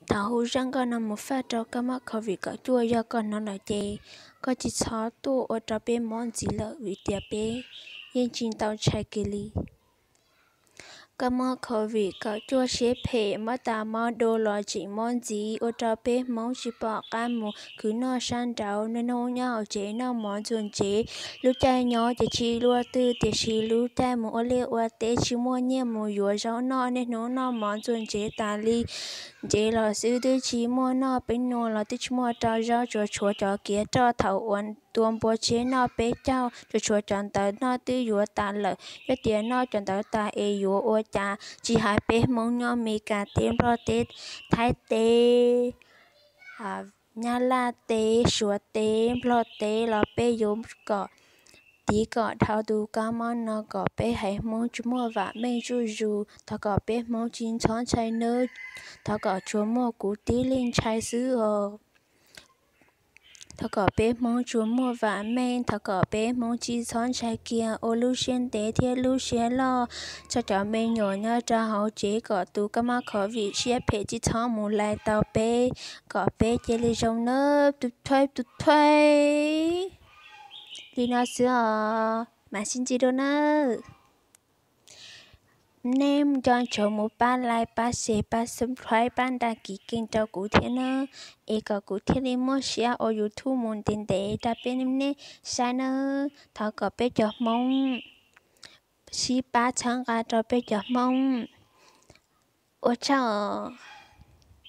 Thaum hu zaj nkauj no mus faj rau kab mob covid kaum cuaj yog koj hnov lawm ces koj tsis txhob tuaj ua rau peb mob ntxiv lawm vim tias peb yeej tsis tau ntshai kiag li. Kab mob covid kaum cuaj siab phem, mob tas mob dua los tseem mob ntxiv ua rau peb Hmoob tsis pom qab mus khwv noj sab nraud, niaj hnub nyob hauv tsev noj mov ntxuag ntsev. Lub caij nyob ces tsis luaj twg, tiam sis lub caij mus ua liaj ua teb tsis muaj nyiaj mus yuav zaub noj, niaj hnub noj mov ntxuag ntsev tas li. Ntsev los xwb twb tsis muaj noj, peb nua los twb tsis muaj rau zaub, tsuas tshuav cov kiav roj thaum uas tua npua tshiab noj peb caug, tsuas tshuav cov ntawd noj twb yuav tas lawm. Yog tias noj cov ntawd tas es yuav ua cas? Tsis hais peb Hmoob nyob Meskas teb, Nplog teb, Thaib teb, Nyab Laj teb, Suav teb, Nplog teb los peb yuav kom tiv kom dhau tus kab mob no kom peb haiv Hmoob tsis muaj vam meej zuj zus. Thov kom peb Hmoob tsis txhob ntshai nawb. Thov kom tsuas muaj kuv tib leeg ntshai xwb os. Thov kom peb Hmoob tsuas muaj vam meej, thov kom peb Hmoob tsis txhob ntshai kiag, ua lub siab ntev thiab lub siab loj, tso cov me nyuam nyob rau hauv tsev kom tus kab mob covid siab phem tsis txhob mus lais tau peb, kom peb cia li zoo nawb, tus thuaib tus thuaib. Li no xwb os, mam sib ntsib dua nawb. Nej nco ntsoov mus pab like, pab share, pab subscribe, pab đăng ký kênh rau kuv thiab nawb, es kom kuv thiaj li muaj siab ua YouTube mus ntev ntev rau peb nej saib nawb. Thov kom peb cov Hmoob sib pab txhawb nqa rau peb cov Hmoob. Ua tsaug os.